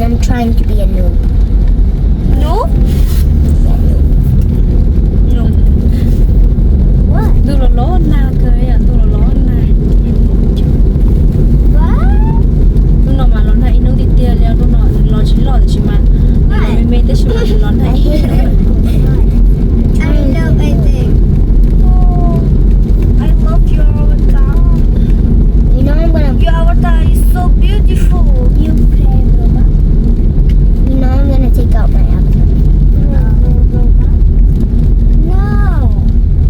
I'm trying to be a noob. Noob? Noob. What? Ntuj los los nag kawg, ntuj los los nag. What? Hnub no mas los nag ib hnub tiag tiag li, hnub no nws los tsis loj tiam sis mas nws los me me tab sis mas nws los nag ib hnub. I love it. Oh, I love your avatar. You know I'm gonna. Your avatar is so beautiful. You play robot. You know I'm gonna take out my avatar. No.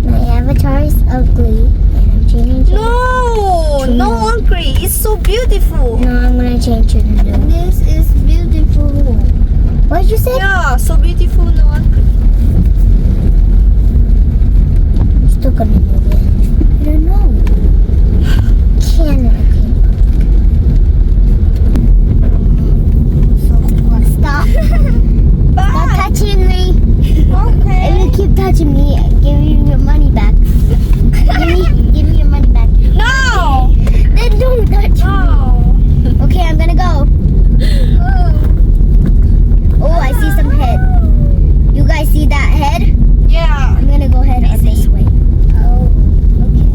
My avatar is ugly, and I'm changing. No, no ugly. It's so beautiful. No, I'm gonna change it. This is beautiful. What did you say? Yeah, so beautiful, no ugly. I'm still gonna move it. I don't know. Can I can. Stop. Stop touching me. Okay. If you keep touching me, I'll give you your money back. Give me, give me your money back. No. Then don't touch me. No. Okay, I'm gonna go. Oh, I see some head. You guys see that head? Yeah. I'm gonna go head on this way. Oh, okay.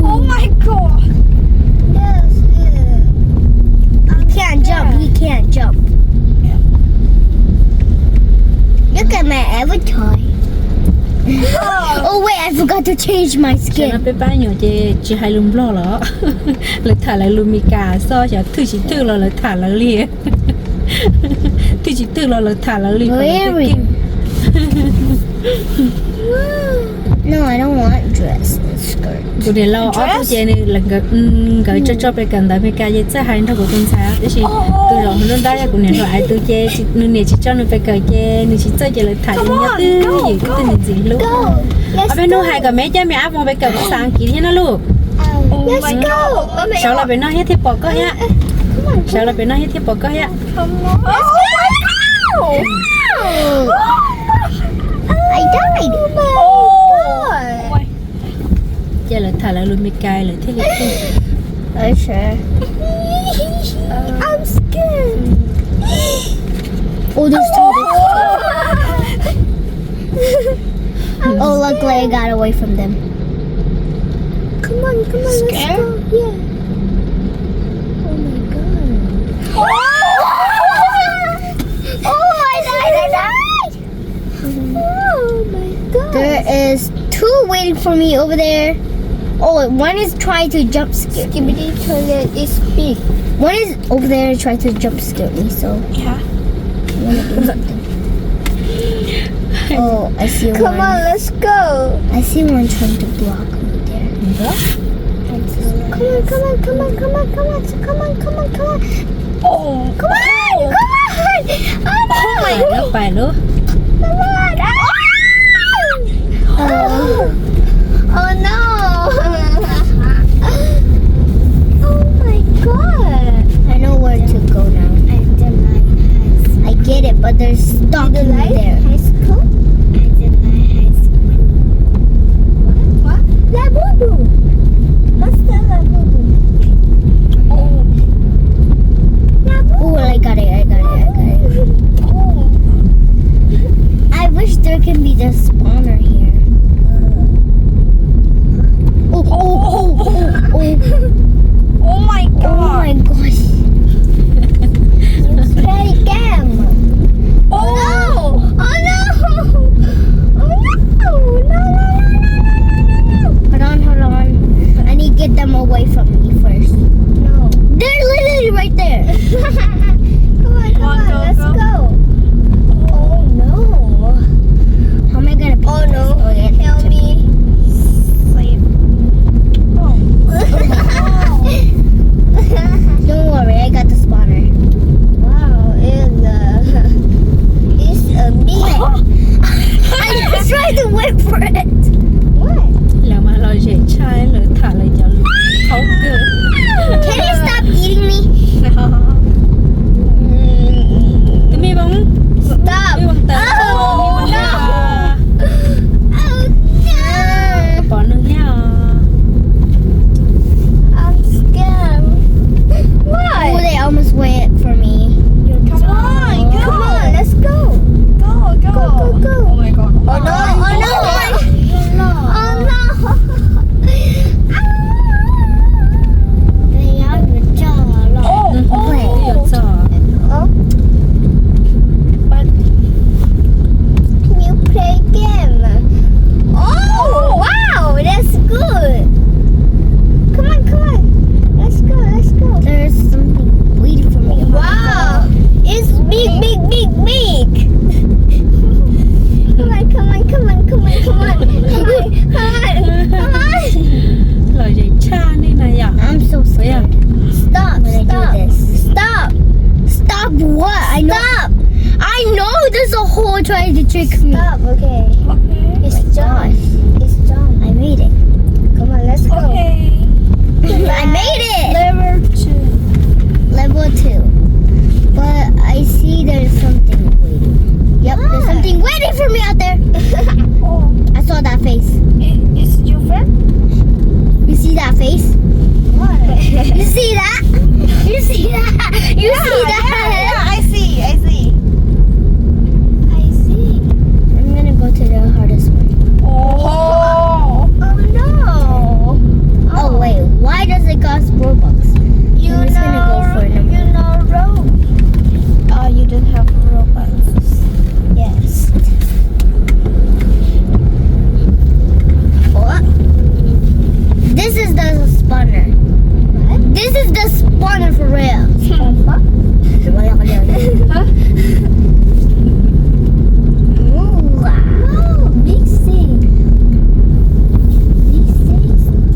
Oh my God. Yes, yeah. He can't jump. He can't jump. Look at my avatar. Oh wait, I forgot to change my skin. Peb pab nyuam ces tsis hais lus Nplog los lawv tham lawv lus Meskas xwb, xyov thwj tsis thwj los lawv tham lawv li. Thwj tsis thwj los lawv tham lawv li. No, I don't want dress and skirt. Kuv niam laus ob tug ces nkawd tso tso pes kawm ntawv Meskas ces txawj hais nrog kuv tus ntxhais, tab sis tus zaum nruab nrab yog kuv niam hluas Aiv tus ces nws niam tsis tso nws pes kawm ces nws tsis txawj ces lawv tham ces nyob twj ywm twb twb ntxim hlub. Ob peb hnub hais kom me coj me ab voos pes kawm phas xas Askiv thiab no lauj. Sawv los pem no thiab thiaj pom koj thiab. Sawv los pem no thiab thiaj pom koj thiab. Ces lawv tham lawv lus Meskas lawv thiaj li. I'm scared. Oh, there's two. Oh, luckily I got away from them. Come on, come on, let's go. Yeah. Oh my God. Oh, I died, I died. Oh my God. There is two waiting for me over there. Oh, one is trying to jump scare me. Skibidi toilet is big. One is over there trying to jump scare me, so. Yeah. I'm gonna do something. Oh, I see one. Come on, let's go. I see one trying to block me there. Come on, come on, come on, come on, come on, come on, come on, come on. Oh, come on, come on. Oh no. Pais lawm. Come on. Ah! Oh. Oh no. Oh my God. I know where to go now. I get it, but they're stalking me there. High school? I did my high school. What? What? Labubu. What's the Labubu? Oh. Labubu. Oh, I got it, I got it, I got it. Oh. I wish there can be the spawner here. Oh, oh, oh, oh, oh. Oh my God. Oh my gosh. Let's try again. Oh no! Oh Try to trick me. Stop, okay. Okay. It's done. It's done. I made it. Come on, let's go. Okay. I made it. Level two. Level two. But I see there's something waiting. Yep, there's something waiting for me out there. Oh. I saw that face. It, it's your friend? You see that face? What? You see that? You see that? You see that? Yeah, yeah, I see, I see. I see. I'm gonna go to the hardest one. Oh. Oh no. Oh wait, why does it cost Robux? You I'm just gonna go know, for a number. You know Robux. Oh, you don't have Robux. Yes. What? This is the spawner. What? This is the spawner for real. Huh? Ooh, wow. Big C.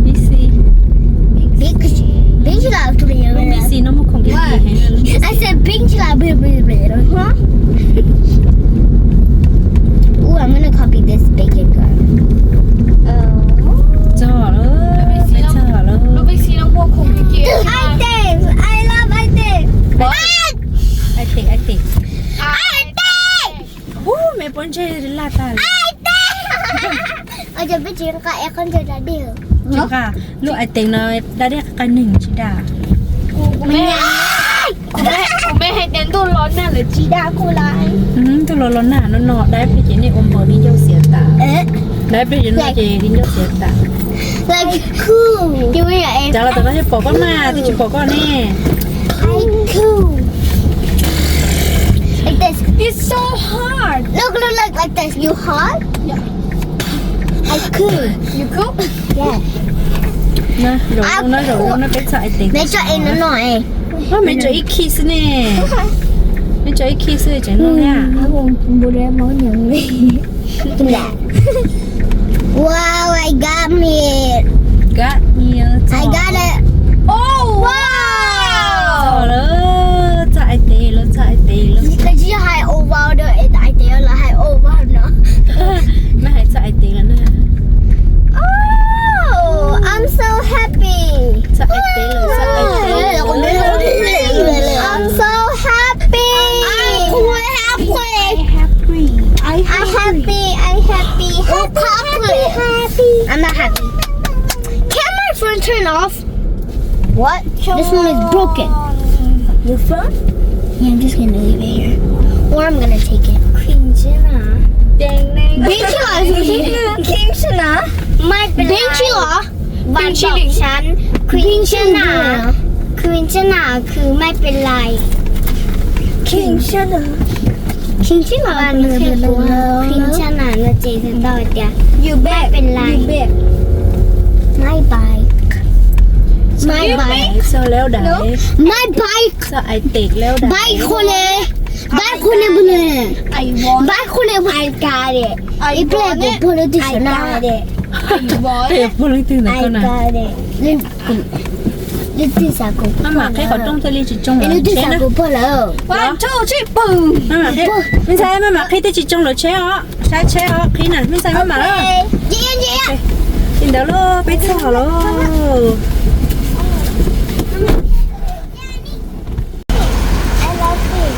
Big C. Big C. Big, big love to me. Lub big C no muaj khoom kiag heev. I said big love. Huh? Ooh, I'm gonna copy this bacon guy. Txog lawm, txog lawm. Lub big C no muaj khoom kiag. Item, I love item. Item, item. Item. Ub, me pob ntseg laj tag li. Tsis nqa, lub item no da dej qab neeg tsis daj. Kuv me hais tias ntuj los nag lawm tsis daj kuj lawm. Ntuj los los nag no no dab plig ces nej ua npaws li ncauj xiav tas. Dab plig no ces li ncauj xiav tas. Cas los tom no thiaj pom koj mas, twb tsis pom koj ne. Like this. It's so hard. Look, look, look, like this. You hard? Yeah. I cool. You cool? Yeah. Zaum zoo na, zaum zoo na, peb txog item. Meb tso e no no e. Meb tso ib khi xwb ne. Meb tso ib khi xwb tseem noj thiab. Wow, I got me. Got me. I got it. Oh, wow. Txog lawm, txog item lawm, txog item lawm. Lawv tsis hais oh wow, lawv hais oh wow no. Meb hais txog item lawm na. Oh, I'm so happy. Txog item lawm, txog item lawm. I'm so happy. I happy. I happy. I happy. Happy. Happy. I'm not happy. Can my phone turn off? What? This one is broken. Your phone? Yeah, I'm just gonna leave it here. Or I'm gonna take it. Khwv ntsej na. Beej tsi las? Khwv ntsej na. ไม่เป็นไร Beej tsi las? วันสองชั้น Khwv ntsej na. Khwv ntsej na คือไม่เป็นไร Khwv ntsej na. Khwv ntsej na. Khwv ntsej na no ces tau hais tias ไม่เป็นไร My bike. My bike. Txog lawm dais. My bike. Txog item lawm dais. Bike qhua ne. Bike qhua ne, bike qhua ne, bike qhua ne. I got it. Ib pliag kuv puag lub twg xwb na. Puag lub twg ntawd koj na. Lub twg xav kuv. Maj mam qhib qhov rooj thiaj li tsis tsoo lawm. Lub twg xav kuv puag lawm. Me ntxhais, maj mam qhib thiaj tsis tsoo lawm tsheb os. Saib tsheb os, qhib na, me ntxhais maj mam. Li ntawd lauj, peb txog lawm.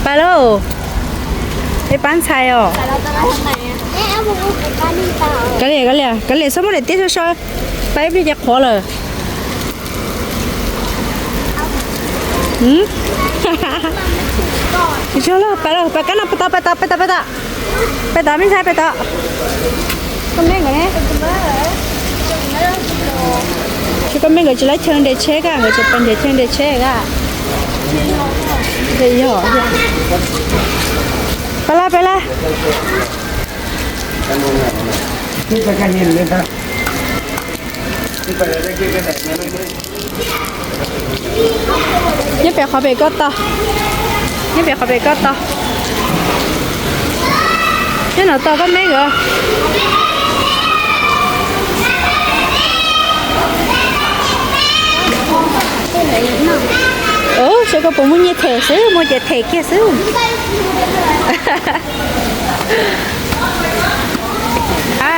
Pais lauj, peb pab ntxhais os. Kav liam, kav liam, kav liam, txhob muab daim tiab so so, pais ib pliag ces qhuav lawm. Pais lauj, pais lauj, pais kab no, pais tod, pais tod, pais tod, pais tod. Pais tod, me ntxhais, pais tod. Koj me nkawd ne? Tsis, koj me nkawd tsis laib chaw nres tsheb kag, nkawd tsis pais nres chaw nres tsheb kag. Pais lawm, pais lawm. Nyob pem qhov pem koj tod. Nyob pem qhov pem koj tod. Nyob no tod koj me nkawd. Saib koj puas muaj nyiaj them xwb, muaj ces them kiag xwb. A,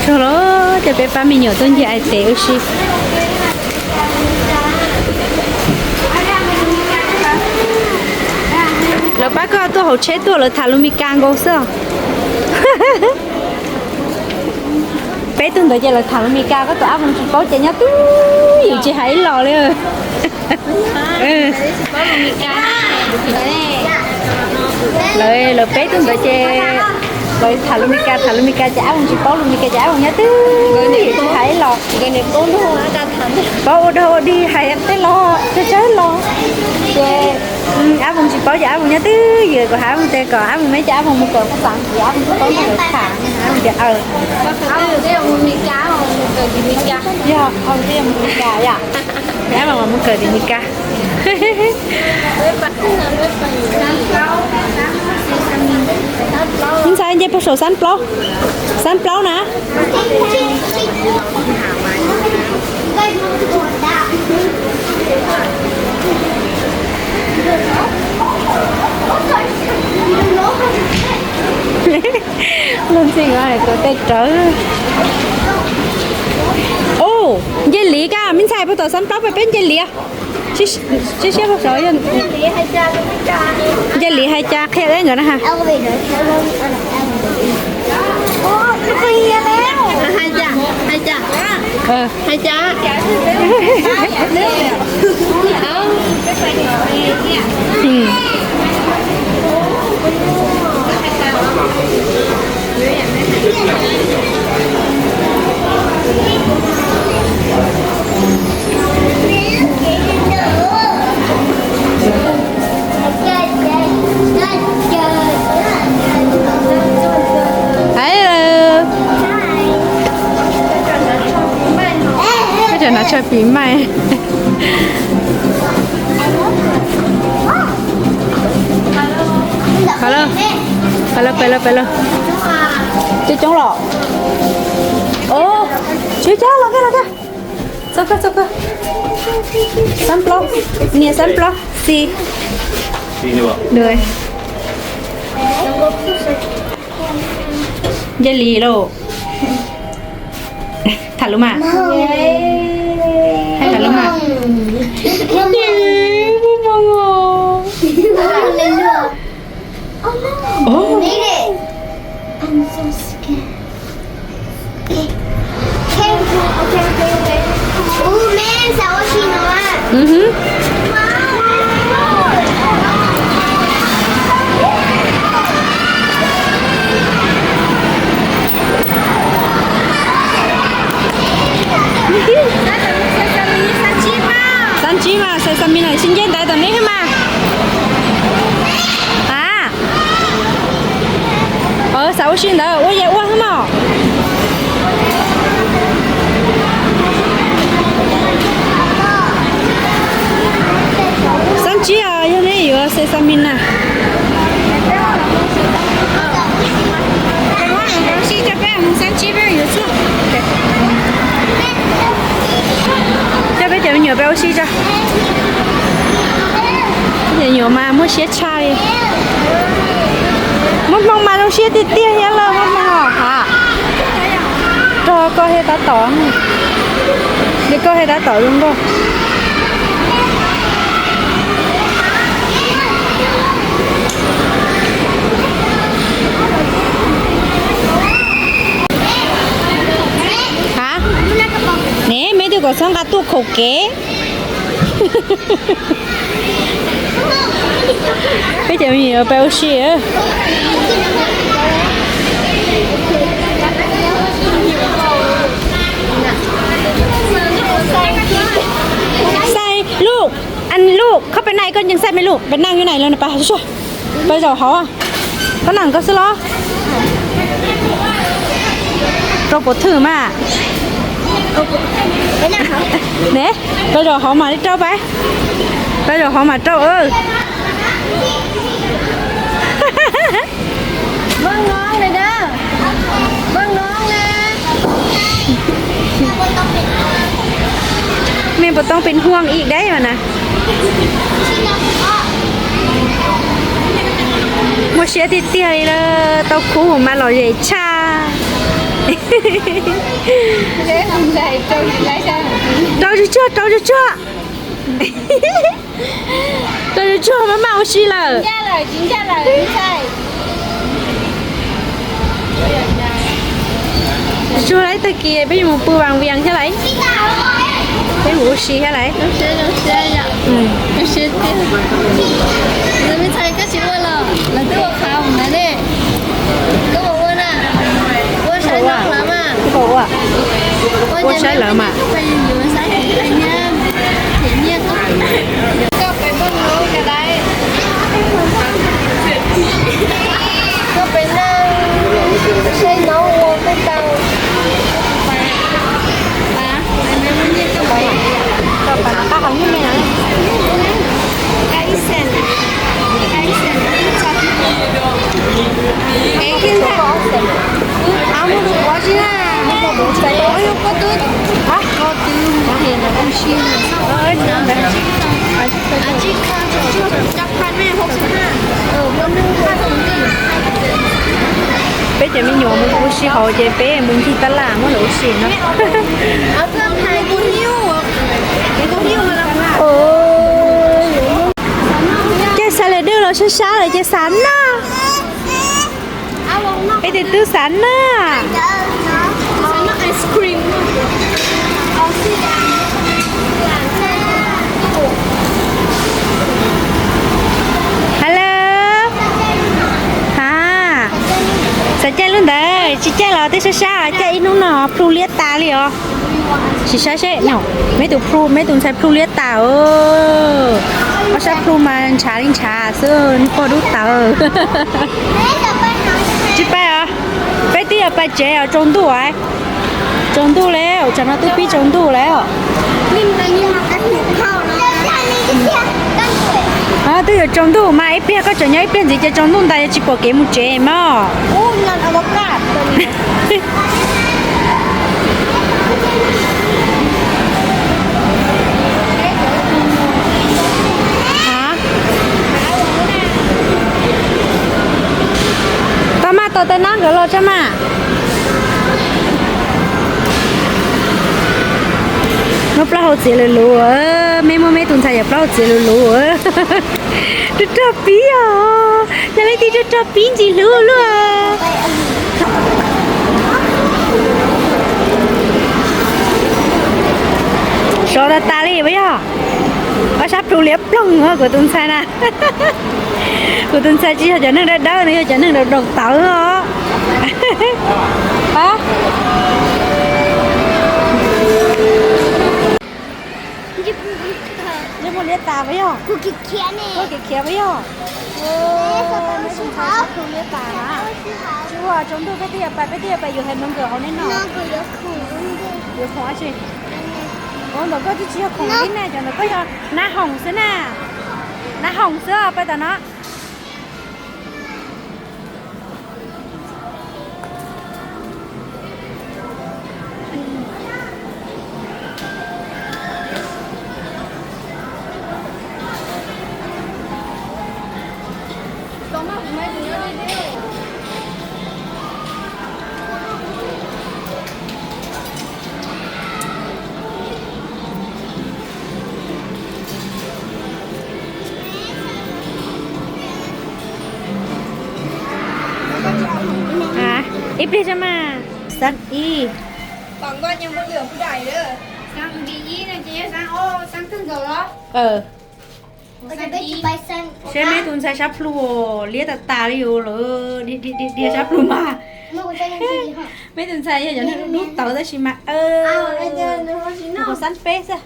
Tsuag los ces peb pab me nyuam tuaj ncig Ais Tes ua si. Lawv pab koj tuaj hauv tsheb tuaj, lawv tham lus Mes Kas nkaus xwb. Peb tug ntawd ces lawv tham lus Mes Kas, koj tus ab moos tsis paub ces nyob twj ywm tsis hais ib los li. Lawv, lawv peb tug ntawd ces lawv tham lus Mes Kas, tham lus Mes Kas ces ab moos tsis paub lus Mes Kas ces ab moos nyob twj ywm tsis hais ib los. Paub ua dog ua dig hais tej los, tsawg tsawg los. Ces ab moos tsis paub ces ab moos nyob twj ywm, kuv hais ab moos tias kom ab moos me ces ab moos mus kawm paj xav, ces ab moos tsis paub lus tham, ab moos tias, yog, ab moos twb yuav mus Mes Kas yom. Ab moos mus kawm tim Mes Kas. Ntxhais nce puag saum xab plaub, xab plaub na. Luag ntxhi tuav tej rawv. Ub, nce liv kab, me ntxhais puag tom xab plaub peb nce liv. Sib siab puag saud, nce liv hais cas qhia peb nkawd na ha. Hello. Tab tom nov tsho pis mais. Hello, hello, hello, hello. Coob coob los. Ub, tsis coob los kawg los kawg. Txog kawg, txog kawg. Xab plaub, nias xab plaub, xi. Nce liv lauj. Tham lus mas. Tham lus mas. Xab ntsib mas, xav xav mi no sib nce ntawd tom neb mas. A, xav ua si ntawd ua yeej ua xwb mog. Xab ntsib os, yog neb yuav xav xav mi na. Xab ntsib peb yuav tshuaj. Coj peb cov me nyuam peb ua si tso. Cov me nyuam mas muaj siab tshaj li. Muaj hmoo mas zoo siab tiag tiag thiab lawm, muaj hmoo os ha. Rog koj thiaj tab tom, li koj thiaj tab tom zoo nkauj. Ha? Ne, me tub kom txhob nqa tuaj khaum kev. Peb cov me nyuam peb ua si. Lub khob pes naj koj ncees xaj me lub pes naj nyob nai lawm na, pas tsuag, pas zaum hauv, koj naj koj xwb los. Rau puas thwj mas. Ne, pas zaum hauv mas li rau pas, pas zaum hauv mas rau. Mej puas tau pes huaj ib dab mas na. Muaj siab tiag tiag li lawm, tau khub mas lom zem tshaj. Rau tsuag tsuag, rau tsuag tsuag. Rau tsuag tsuag maj maj ua si lawm. Tsuag tsuag lawm, tag kis peb yuav mus pw Vaj Vias thiab lawm. Peb mus ua si thiab lawm. Ua saib lawm mas. Peb cov me nyuam mus ua si hauv ces peb mus ncig tab laj muab lawv ua si no. Ces xav lawm dwj los sab sab lawm ces xav noj. Peb tus tub xav noj. Hello. Ha, xav caij lub ntawd tsis caij los twb sab sab, caij ib hnub no plhu liab tas li os. Tsis saib seb no, meb tus plhu, meb tus ntxhais plhu liab tas. Ob sab plhu mas ntshav li ntshav xwb, pog dub tawv. Tsis pais os, peb twb yuav pais tsev os, tsaus ntuj os. Tsaus ntuj lawm, tsam no twb pib tsaus ntuj lawm. Twb yuav tsaus ntuj mas ib pliag koj tseem nyob ib pliag ntxiv ces tsaus ntuj ntais yog tsis pom kev mus tsev mog. Tau mas, tau tej nab nkawd los tso mas. Muab plaub hau txiav luv luv, meb muab meb tus ntxhais yawm plaub hau txiav luv luv. Rog rog pib os, yog leej twg rog rog pib ntxim hlub luaj. Sov tas tas li puas yog? Ob sab plhu liab ploog kuv tus ntxhais na. Kuv tus ntxhais tsis yog cov neeg dawb dawb, nws yog cov neeg daus daus tawv os. Muaj liab tas puas yog? Khiav khiav puas yog? Sab plhu liab tas na. Tsis ua, tsaus ntuj peb twb yuav pais, peb twb yuav pais yuav hais mov nkawm hauv neb no. Yuav khoom dab tsi? Ua ntawm koj twb tsis yog khoom li na, cov ntawm koj yog nab hoom xwb na. Nab hoom xwb os, pais tom no. Ib pliag tso mas. Xab ib. Seb meb tus ntxhais sab plhu liab tas tas li lawm, dhia sab plhu mas. Meb tus ntxhais yog cov neeg dub tawv tab sis mas, xab peb xwb.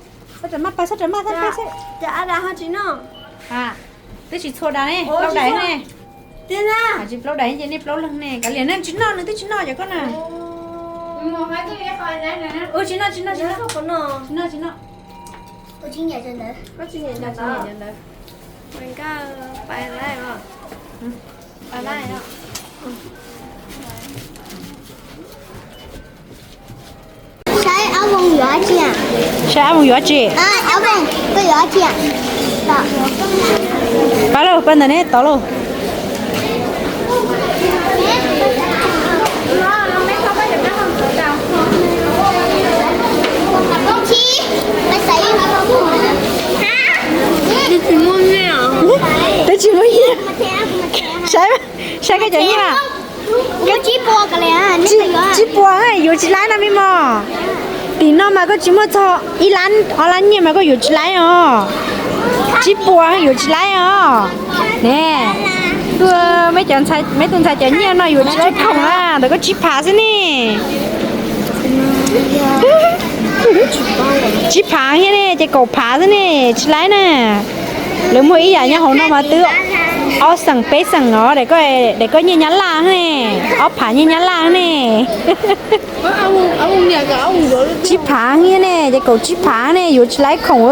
Maj pais sab, maj pais sab. Twb tsis txhua das ne, plaub dais ne. Tsis plaub dais ces nej plaub leeg ne, kav liam ne, tsis noj, nws twb tsis noj cov koj na. Tsis noj, tsis noj, tsis noj, tsis noj, tsis noj. Ntawd. Saib Ab Voos yuav dab tsi? Saib Ab Voos yuav dab tsi? Pab lauj, pab ntawm neb tod lauj. Twb tsis muaj nyiaj. Saib, saib koj cov nyiaj. Tsib puas, yuav tsis laib no me mos. Tim no mas koj tsis muaj txog ib lab ob lab nyiaj mas koj yuav tsis laib os. Tsib puas yuav tsis laib os. Ne, tuaj, me tus ntxhais cov nyiaj no yuav tsis laib khoom na, ntawm koj tsib phav xwb ne. Tsib phav thiab ne, ces kaum phav xwb ne, tsis laib na. Lawv muaj ib yam nyob hauv no mas twb ob xeem peb xeem os, daim koj nyiaj Nyab Laj ne, ob phav nyiaj Nyab Laj ne. Tsib phav thiab ne, ces kaum tsib phav ne, yuav tsis laib khoom.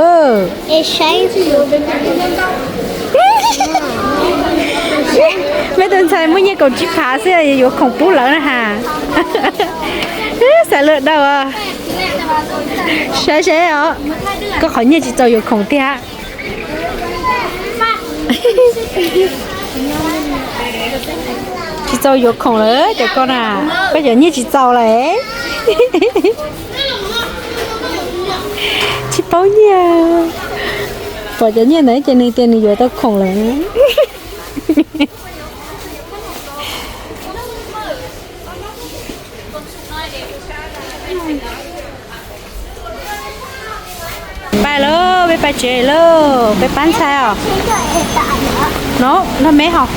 Me tus ntxhais muaj nyiaj kaum tsib phav xwb yuav khoom pub lawv na has. Xav lawm dau. Saib seb os, koj qhov nyiaj tsis txaus yuav khoom tiag. Tsis txaus yuav khoom lawm cov koj na, koj cov nyiaj tsis txaus lawm. Tsis paub nyiaj. Pom cov nyiaj ntawd ces nws tias nws yuav tau khoom lawm. Pais lauj, peb pais tsev lauj, peb pab ntxhais os. No, nrog me hos.